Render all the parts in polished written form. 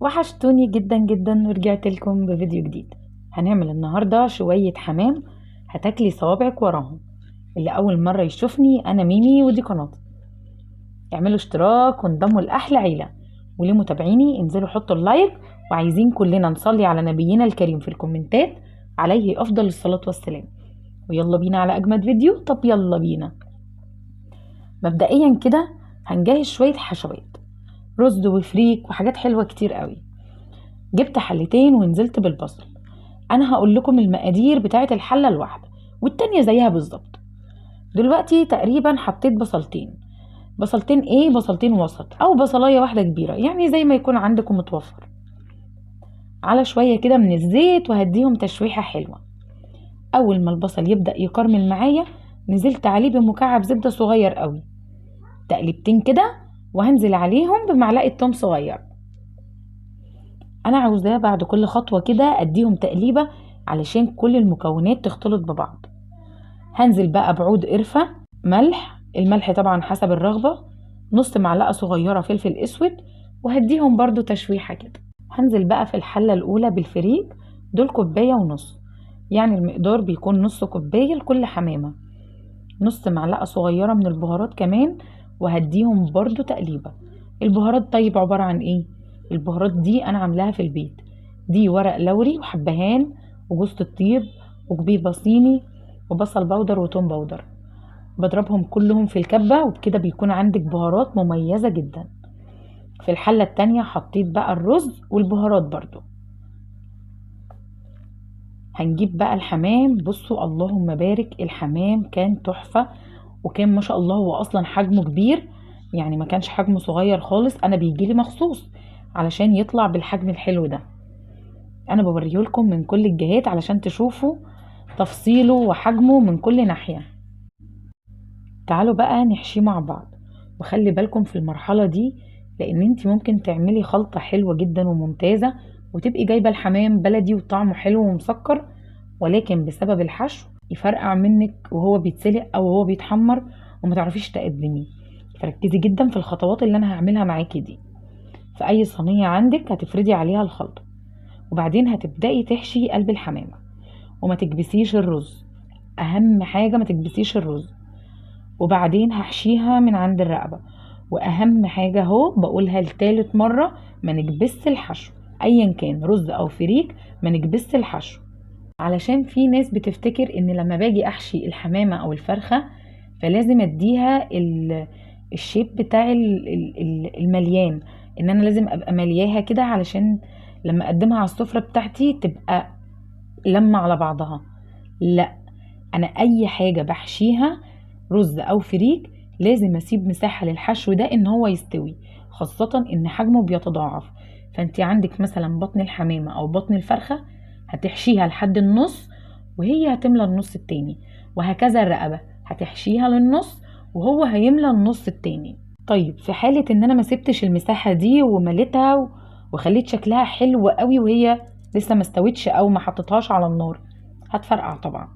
وحشتوني جدا جدا ورجعت لكم بفيديو جديد. هنعمل النهاردة شوية حمام هتاكلي صوابعك وراهم. اللي أول مرة يشوفني أنا ميمي ودي قناتي، اعملوا اشتراك وانضموا لأحلى عيلة، وليه متابعيني انزلوا حطوا ال like، وعايزين كلنا نصلي على نبينا الكريم في الكومنتات عليه أفضل الصلاة والسلام. ويلا بينا على أجمد فيديو. طب يلا بينا. مبدئيا كده هنجهز شوية حشوات رز وفريك وحاجات حلوة كتير قوي. جبت حلتين ونزلت بالبصل. انا هقول لكم المقادير بتاعه الحلة الواحدة والتانية زيها بالظبط. دلوقتي تقريبا حطيت بصلتين، بصلتين ايه، بصلتين وسط او بصلايه واحدة كبيرة، يعني زي ما يكون عندكم متوفر، على شوية كده من الزيت، وهديهم تشويحه حلوة. اول ما البصل يبدا يكرمل معايا نزلت عليه بمكعب زبدة صغير قوي، تقلبتين كده، وهنزل عليهم بمعلقه توم صغير. انا عاوزاه بعد كل خطوة كده اديهم تقليبه علشان كل المكونات تختلط ببعض. هنزل بقى بعود قرفه، ملح، الملح طبعا حسب الرغبة، نص معلقه صغيرة فلفل اسود، وهديهم برضو تشويحه كده. هنزل بقى في الحلة الاولى بالفريك، دول كوباية ونص، يعني المقدار بيكون نص كوباية لكل حمامه، نص معلقه صغيرة من البهارات كمان، وهديهم برضو تقليبه. البهارات طيب عبارة عن ايه؟ البهارات دي انا عاملاها في البيت، دي ورق لوري وحبهان وجوز الطيب وكبيبه صيني وبصل powder وتوم powder، بضربهم كلهم في الكبه، وبكده بيكون عندك بهارات مميزة جدا. في الحلة التانية حطيت بقى الرز والبهارات برضو. هنجيب بقى الحمام. بصوا اللهم بارك، الحمام كان تحفة، وكان ما شاء الله هو اصلا حجمه كبير، يعني ما كانش حجمه صغير خالص. انا بيجيلي مخصوص علشان يطلع بالحجم الحلو ده. انا بوريهولكم من كل الجهات علشان تشوفوا تفصيله وحجمه من كل ناحية. تعالوا بقى نحشيه مع بعض، وخلي بالكم في المرحلة دي لان انت ممكن تعملي خلطة حلوة جدا وممتازة وتبقي جايبة الحمام بلدي وطعمه حلو ومسكر، ولكن بسبب الحشو يفرقع منك وهو بيتسلق او وهو بيتحمر وما تعرفيش تقدميه. فركزي جدا في الخطوات اللي انا هعملها معاكي دي. في اي صينية عندك هتفردي عليها الخلطة، وبعدين هتبدأي تحشي قلب الحمامة، وما تكبسيش الرز، اهم حاجة ما تكبسيش الرز. وبعدين هحشيها من عند الرقبة، واهم حاجة اهو بقولها لتالت مرة، ما نكبسش الحشو ايا كان رز او فريك، ما نكبسش الحشو. علشان في ناس بتفتكر ان لما باجي احشي الحمامة او الفرخة فلازم اديها الشيب بتاع المليان، ان انا لازم ابقى ملياها كده علشان لما اقدمها على السفرة بتاعتي تبقى لمة على بعضها. لا، انا اي حاجة بحشيها رز او فريك لازم اسيب مساحة للحشو ده ان هو يستوي، خاصة ان حجمه بيتضاعف. فانت عندك مثلا بطن الحمامة او بطن الفرخة هتحشيها لحد النص وهي هتملى النص التاني، وهكذا الرقبة هتحشيها للنص وهو هيملى النص التاني. طيب في حالة ان انا ما سبتش المساحة دي ومليتها وخليت شكلها حلو قوي وهي لسه ما استوتش او ما حطيتهاش على النار، هتفرقع طبعا.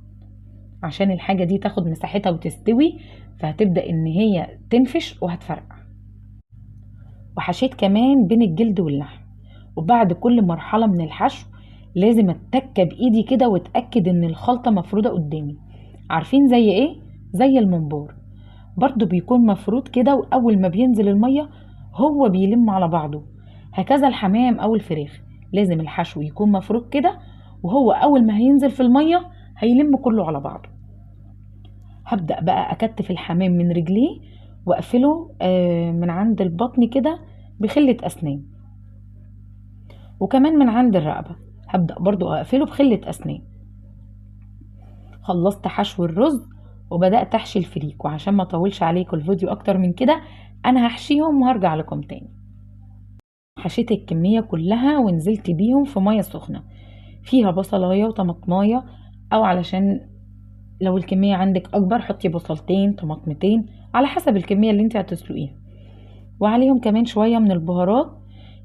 عشان الحاجة دي تاخد مساحتها وتستوي فهتبدأ ان هي تنفش وهتفرقع. وحشيت كمان بين الجلد واللحم، وبعد كل مرحلة من الحشو لازم اتك بايدي كده واتاكد ان الخلطة مفروده قدامي. عارفين زي ايه؟ زي الممبار برضو بيكون مفروض كده، واول ما بينزل المية هو بيلم على بعضه. هكذا الحمام او الفراخ لازم الحشو يكون مفروض كده، وهو اول ما هينزل في المية هيلم كله على بعضه. هبدا بقى اكتف الحمام من رجليه واقفله من عند البطن كده بخله اسنان، وكمان من عند الرقبة هبدأ برضو أقفله بخلة أسنان. خلصت حشو الرز وبدأت أحشي الفريك، وعشان ما أطولش عليكم الفيديو أكتر من كده أنا هحشيهم وهرجع لكم تاني. حشيت الكمية كلها ونزلت بيهم في مية سخنة فيها بصلاية وطماطماية، أو علشان لو الكمية عندك أكبر حطي بصلتين طماطمتين على حسب الكمية اللي انت هتسلقيها، وعليهم كمان شوية من البهارات.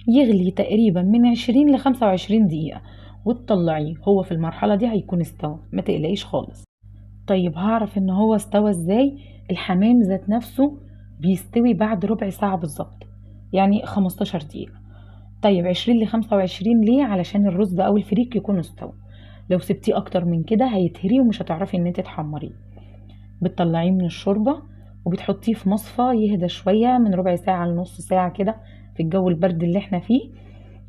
يغلي تقريبا من 20 ل25 دقيقة وتطلعيه. هو في المرحلة دي هيكون استوى، ما تقلقيش خالص. طيب هعرف ان هو استوى ازاي؟ الحمام ذات نفسه بيستوي بعد ربع ساعة بالظبط، يعني 15 دقيقة. طيب 20 ل25 ليه؟ علشان الرز او الفريك يكون استوى. لو سبتيه اكتر من كده هيتهري ومش هتعرفي ان انت تحمريه. بتطلعيه من الشوربة وبتحطيه في مصفى يهدى شوية، من ربع ساعة لنص ساعة كده في الجو البرد اللي احنا فيه.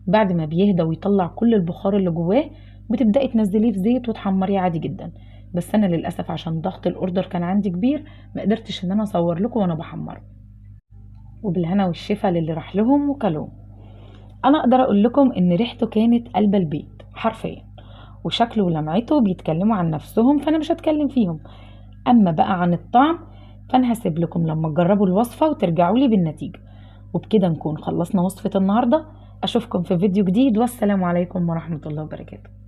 بعد ما بيهدى ويطلع كل البخار اللي جواه بتبدأي تنزليه في زيت وتحمريه عادي جدا. بس انا للاسف عشان ضغط ال order كان عندي كبير ما قدرتش ان انا اصور لكم وانا بحمره. وبالهنا والشفا للي راح لهم وكلوه. انا اقدر اقول لكم ان ريحته كانت قلب البيت حرفيا، وشكله ولمعته بيتكلموا عن نفسهم، فانا مش هتكلم فيهم. اما بقى عن الطعم فانا هسيب لكم لما تجربوا الوصفة وترجعوا لي بالنتيجة. وبكده نكون خلصنا وصفه النهارده. اشوفكم في فيديو جديد، والسلام عليكم ورحمة الله وبركاته.